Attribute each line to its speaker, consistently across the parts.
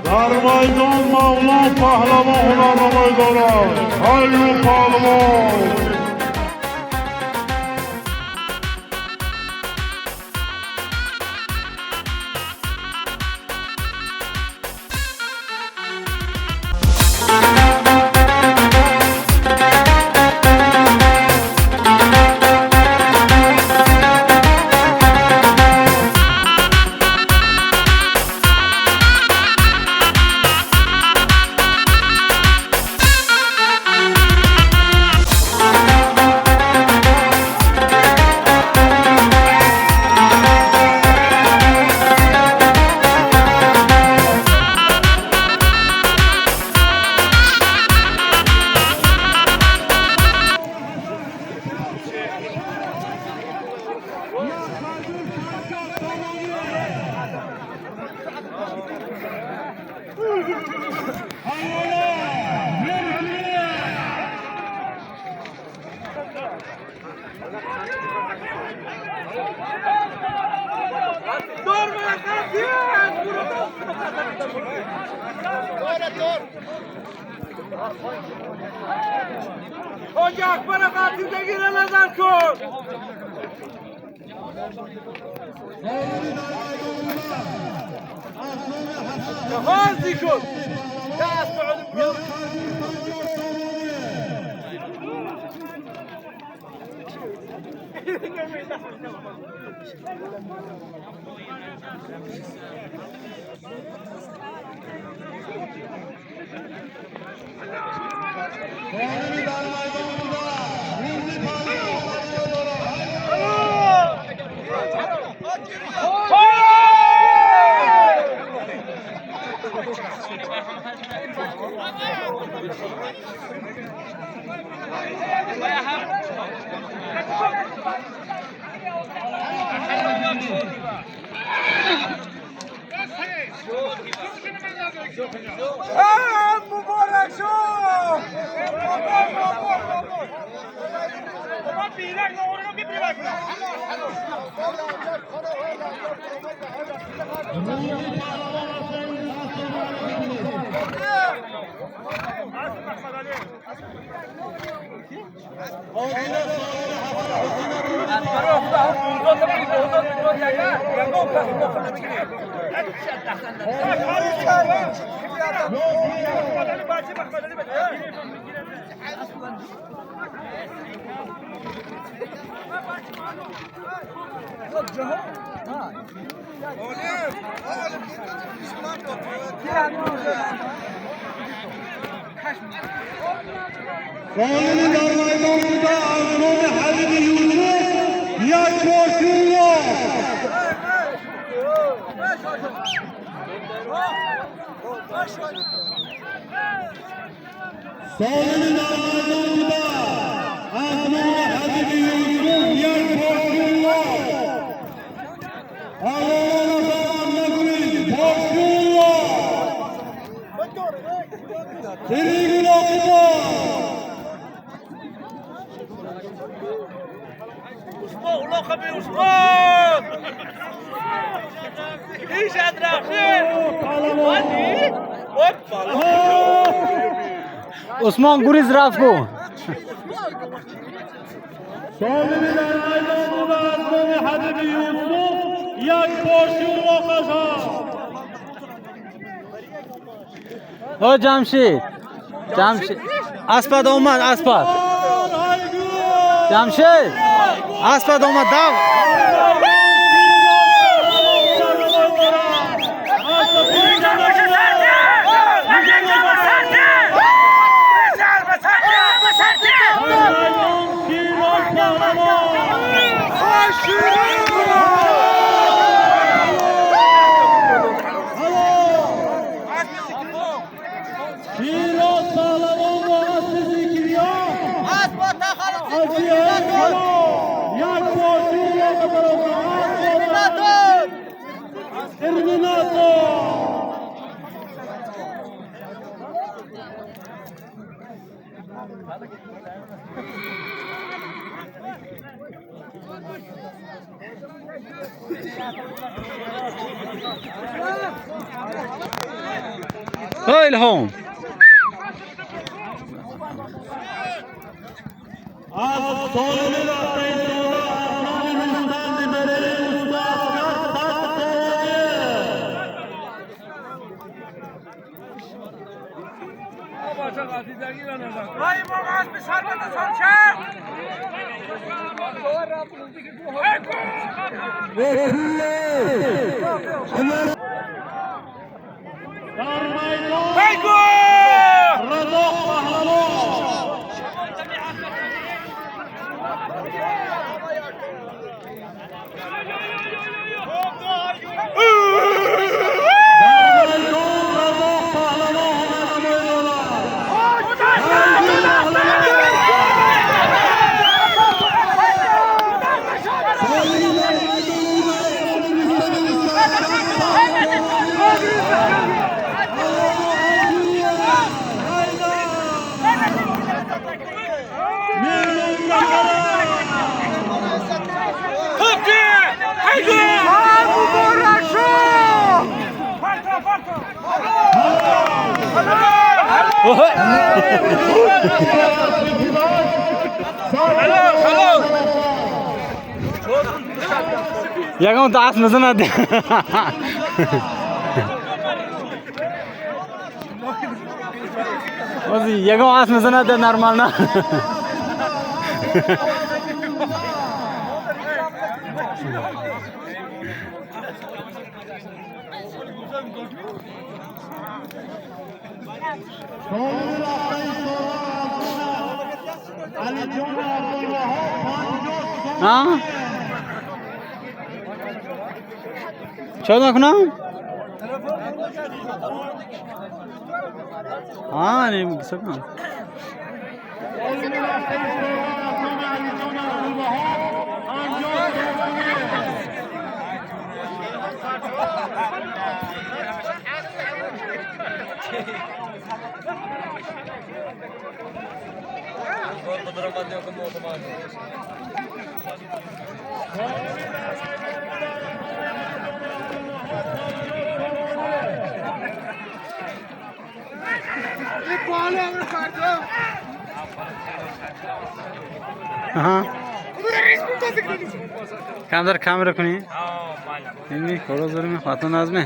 Speaker 1: Дар майдон Мавлон Паҳлавон ҳунарнамоӣ дорад. Ҳайю паҳлавон!
Speaker 2: حاج اکبر قتیدگی را نظر کن. حاضی کن دست مبارک شد.
Speaker 1: قانونی در میدان بوده از نام حبیب یوسف یک پارچون. سالمی در میدان بوده از نام حبیب یوسف یک پارچون. الله نظرم نکنید پارچون. تریگ راقبان
Speaker 2: عثمان ايش
Speaker 3: عثمان گریز رفت کو.
Speaker 1: سالمی در میدان بوده از نام حبیب یوسف یک پارچون را خشم.
Speaker 3: او جمشید جمشید اسپد اومد اسپد جمشید اسپد اومد دو. О Илҳом.
Speaker 1: Аз солими рафта истода Аслони Рустам Диберели Уста Аскар 100 сомонӣ.
Speaker 2: وای ما اسب سر بده سر چه
Speaker 1: Дар майдон
Speaker 2: بگو
Speaker 1: Ризо Паҳлавон. Дар майдон Ризо Паҳлавон ҳунарнамоӣ дорад.
Speaker 2: مبارک شد
Speaker 3: Ягон та асп назанад. Ози ягон асп назанад нормально.
Speaker 1: Алиҷон Абдулваҳоб 50
Speaker 3: А? Чӣ накунам? А, не сакам.
Speaker 1: Солими рафта истода Аслони Алиҷон Абдулваҳоб 50 сомонӣ.
Speaker 3: Аҳа. Камтар камера кунӣ? Ини коро зорим хатон азме.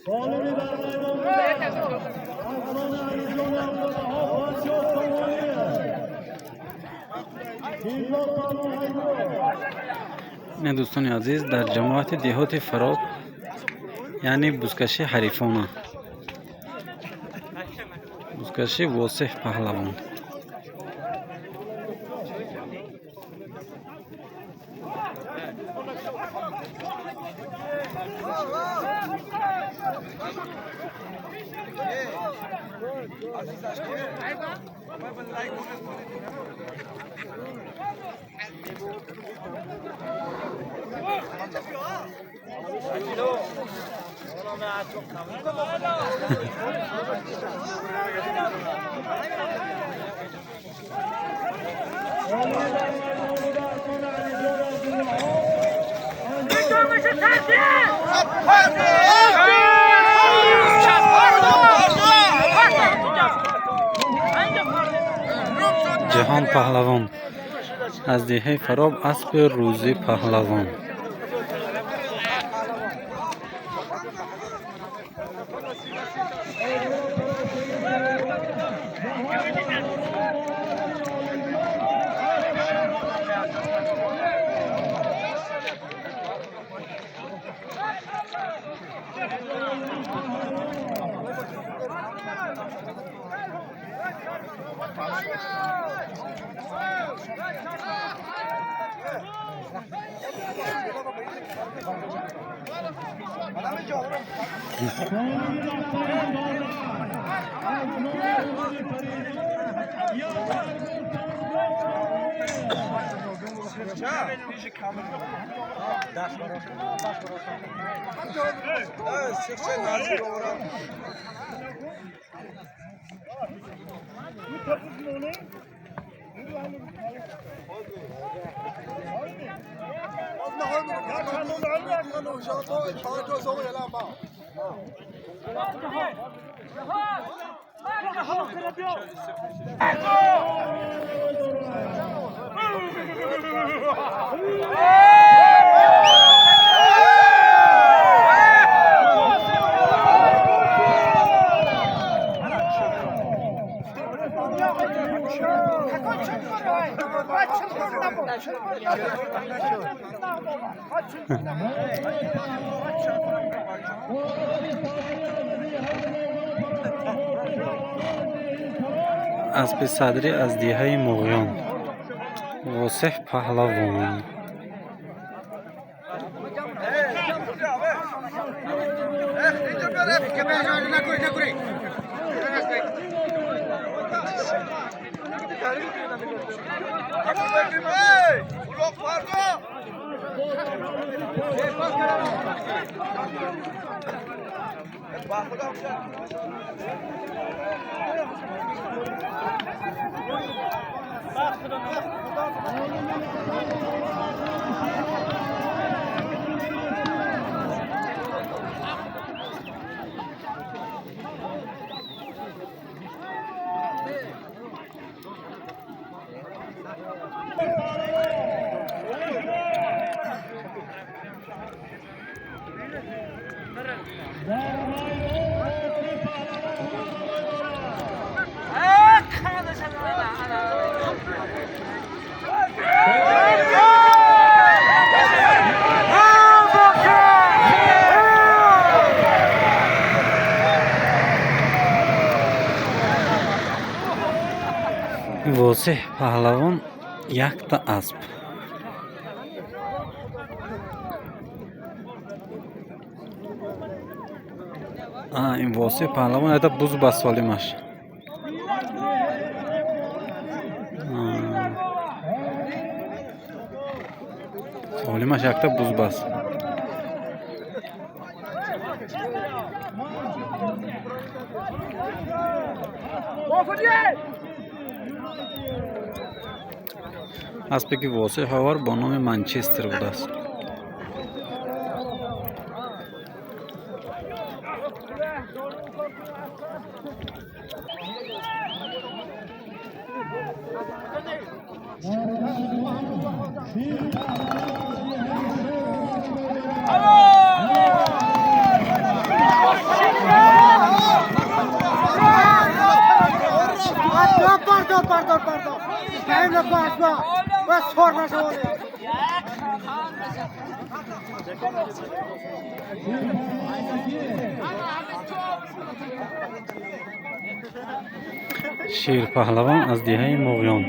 Speaker 3: Солими дар майдон. Не, дӯстони азиз, дар ҷамоати деҳоти Фароб, яъне бузкаши ҳарифона, бузкаши Восеҳ Паҳлавон. Ҷаҳон Паҳлавон аз деҳаи Фароб, аспи Рӯзӣ Паҳлавон. Аспи Садрӣ аз деҳаи Муғён, Восеҳ Паҳлавон. Восеҳ Паҳлавон якта асп. Ин Восеҳ Паҳлавон якта буз ба солимаш. Солимаш якта буз бас. Аспе ки Восеҳ овард бо номи Манчестер будааст.
Speaker 2: Бардор, бардор, бардор.
Speaker 3: Шерпаҳлавон аз деҳаи Муғён.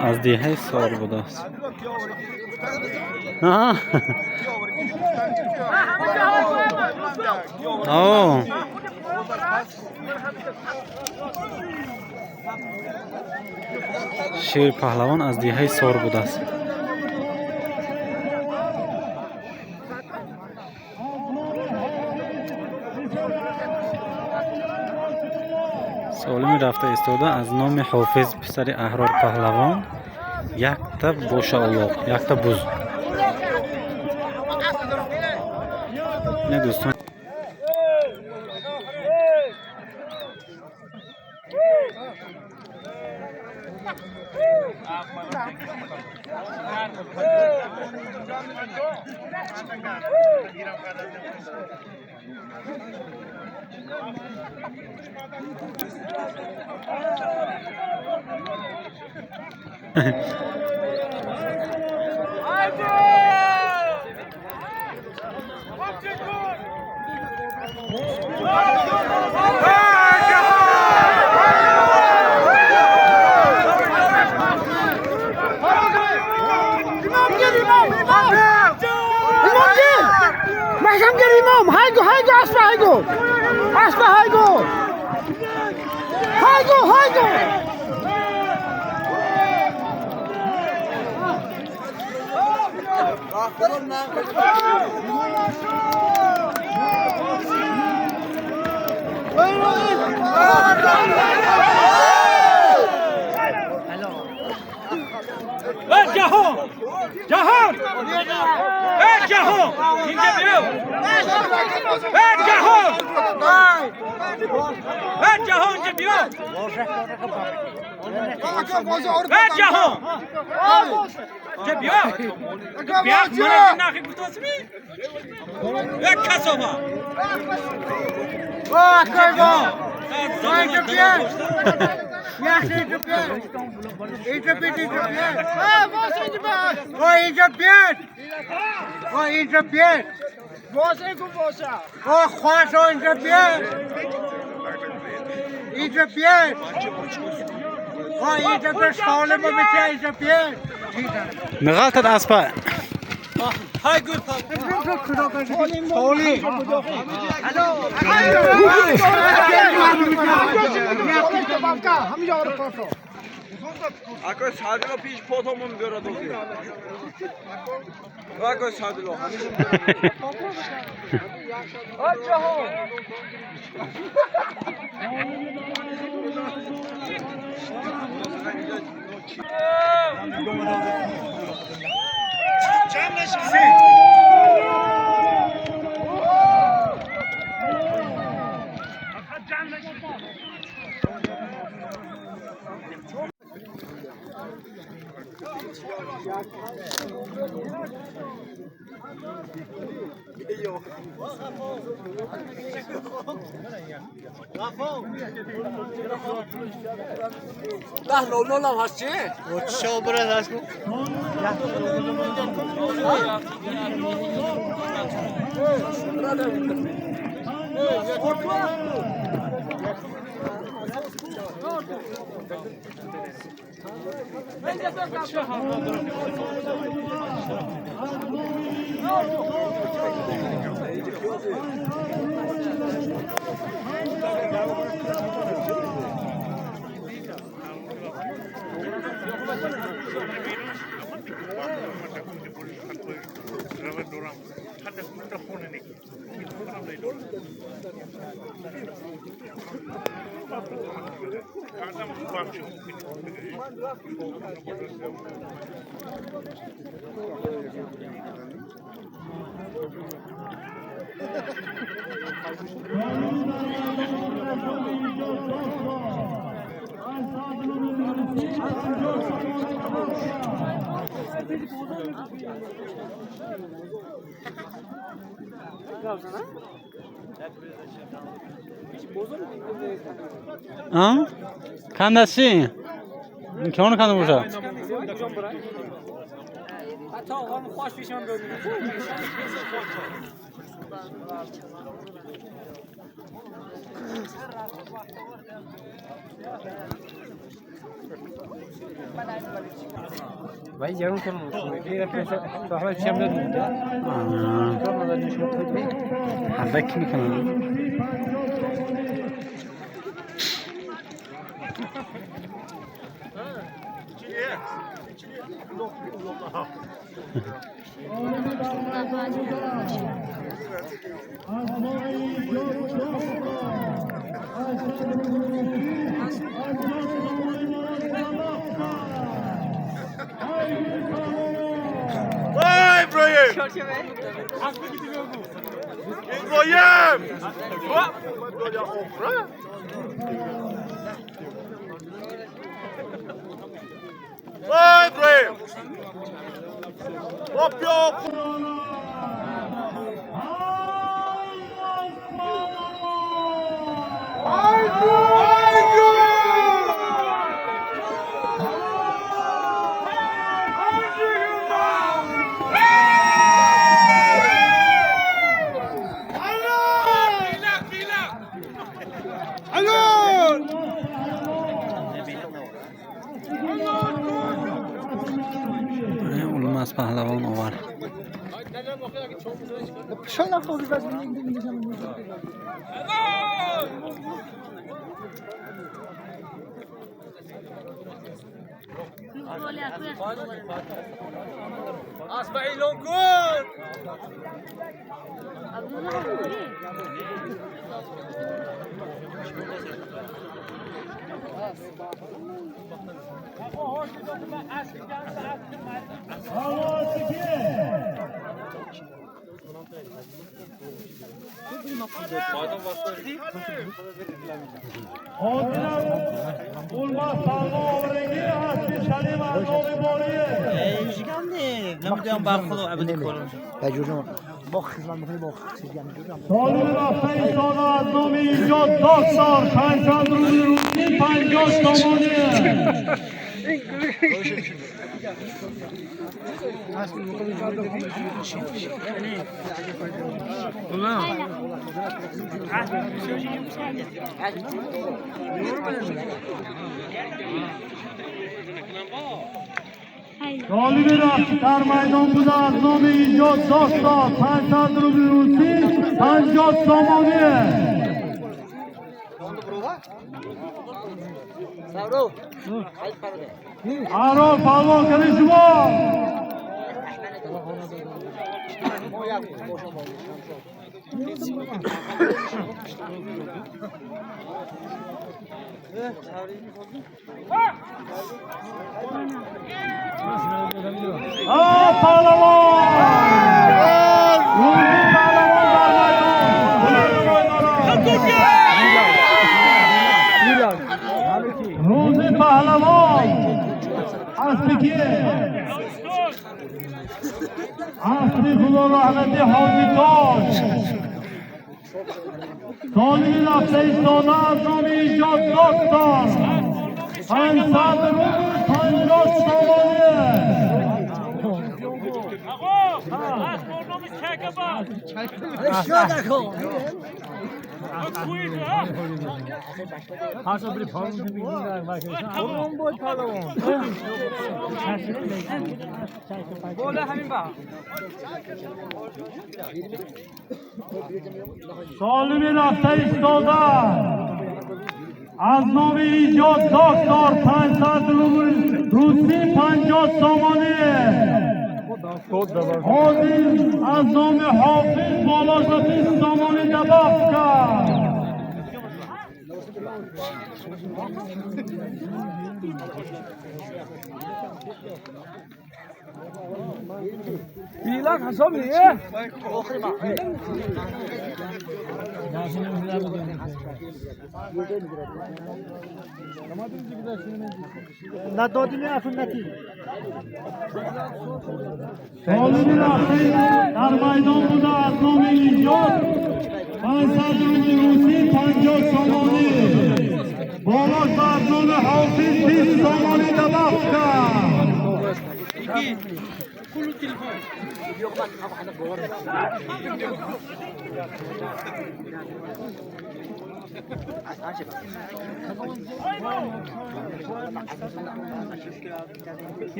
Speaker 3: Аз деҳаи Сор будааст. Шерпаҳлавон аз деҳаи Сор будааст. Солими рафта истода аз номи Ҳофиз писари Аҳрор паҳлавон якта боша улоқ, якта буз. Не дӯстон. Миғалтад аспа.
Speaker 4: Акой садило пиш потомон биёрад ози. Акой садило ҳамиша.
Speaker 3: Kandasi? কেমন খান বসা? حرک میکنم.
Speaker 4: İbrahim! İbrahim! Hop yok!
Speaker 3: Улмаз паҳлавон овард.
Speaker 1: غالب رفت در میدان بوده از نام ایجاد داشتا 500 روبل روسی 50 سامانی. آرام پهلوان کنی شما. پهلوان روزی پهلوان در میدان. روزی پهلوان اسبی کیه؟ اسبی خدا رحمتی حاجی تاج سالی رفته ایستاده از نام ایجاد دکتر 500 روبل 50 سامانیه. سالمی رفته ایستاده از نام ایجاد دکتر 500 روبل روسی 50 سامانی. حاضر از نام حافظ بالا 20 سامانی دباف کرد. سالمی رفته در میدان بوده از نام ایجاد 500 500 рубли русӣ, 50 сомонӣ. Болош ба аз номи Ҳофиз 20 сомонӣ добавка.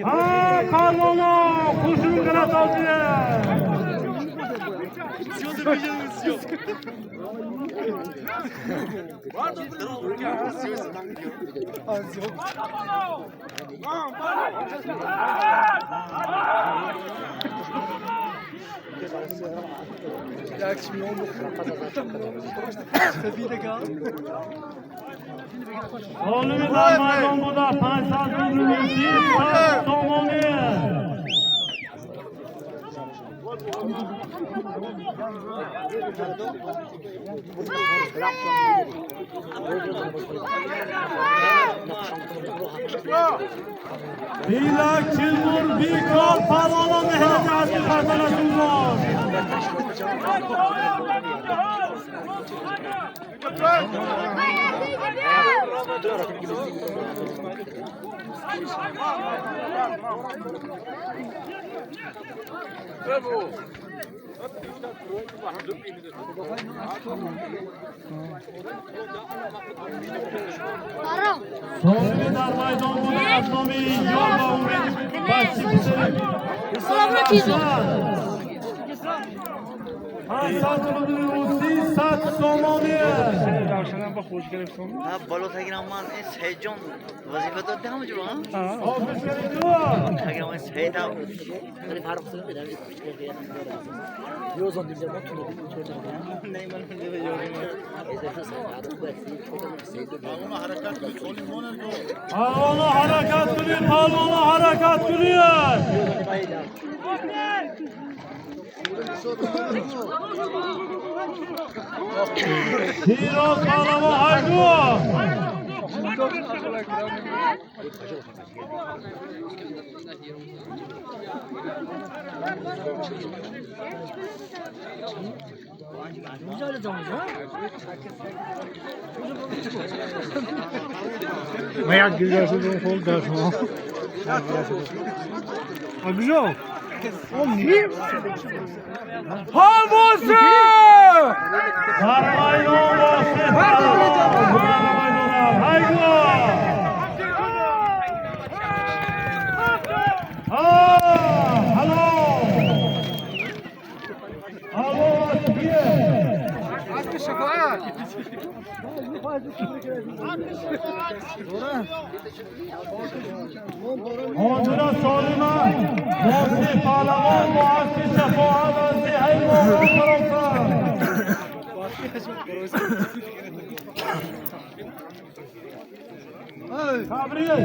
Speaker 1: Ha, Parvona, qo'shilib oldi. Олими дар майдон буда 500 рубли русӣ, 100 сомонӣ. Bilak Çilmur Bikor Parvona mehnati aziz Hasan. Солими дар майдон буда аз номи Ёр ва Умед бачи писари 500 рубли русӣ, 100 сомонӣ.
Speaker 5: بالا تگیرم من این سید جان وظیفه داد همونجور ها
Speaker 1: Ҳофиз Каримов.
Speaker 5: تگیرم این سید هم
Speaker 1: Parvona harakat qilin, parvona harakat qilin. Firoz Pahlevon haygu. Дар майдон Восеъ Паҳлавон haygu. Ha, halol. Halol kiye. Ҳозира Солима Восеъ Паҳлавон бо аспи шафоат аз деҳаи Моғон баромад. Табрик.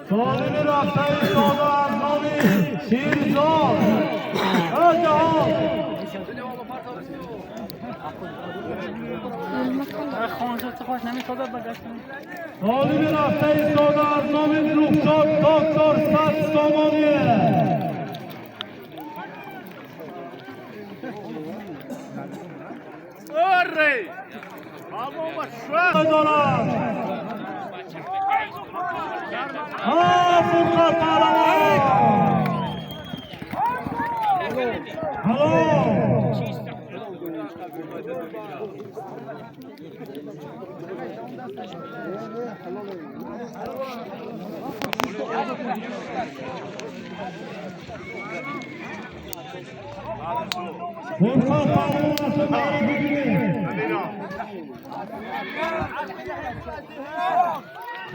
Speaker 1: Солими рафта истода аз номи Ширзод. Ҷаҳон. Солими рафта истода аз номи Рухшод доктор 100 сомонӣ. Дорад. Ҳа, Фурқат Паҳлавон. Halol. Furqat Pahlevon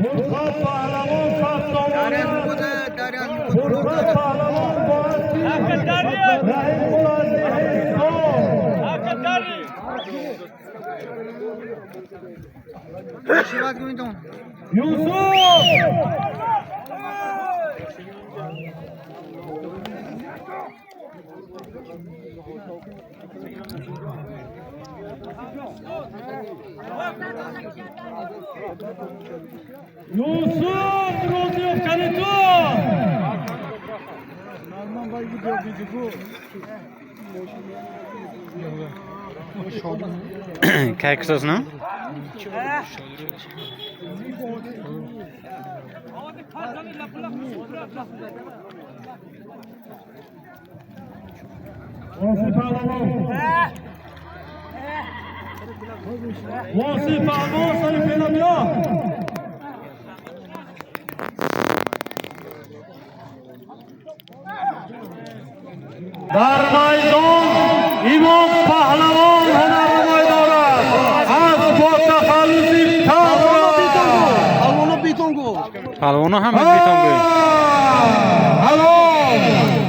Speaker 1: Furqat Pahlevon 100 сомонӣ. Furqat Pahlevon бо аспи Раҳимқул аз деҳаи Исор. Юсуф. Юсуф, Рӯзиев, кани ту?
Speaker 3: Кай кусосну?
Speaker 1: Воси паҳлавон. Воси паҳлавон, сари фена биё. Дар майдон Имом Паҳлавон ҳунарнамоӣ дорад. Аз бо тахаллуси Тавра.
Speaker 3: Палвоно ҳама битон гӯй.
Speaker 1: Ҳалол.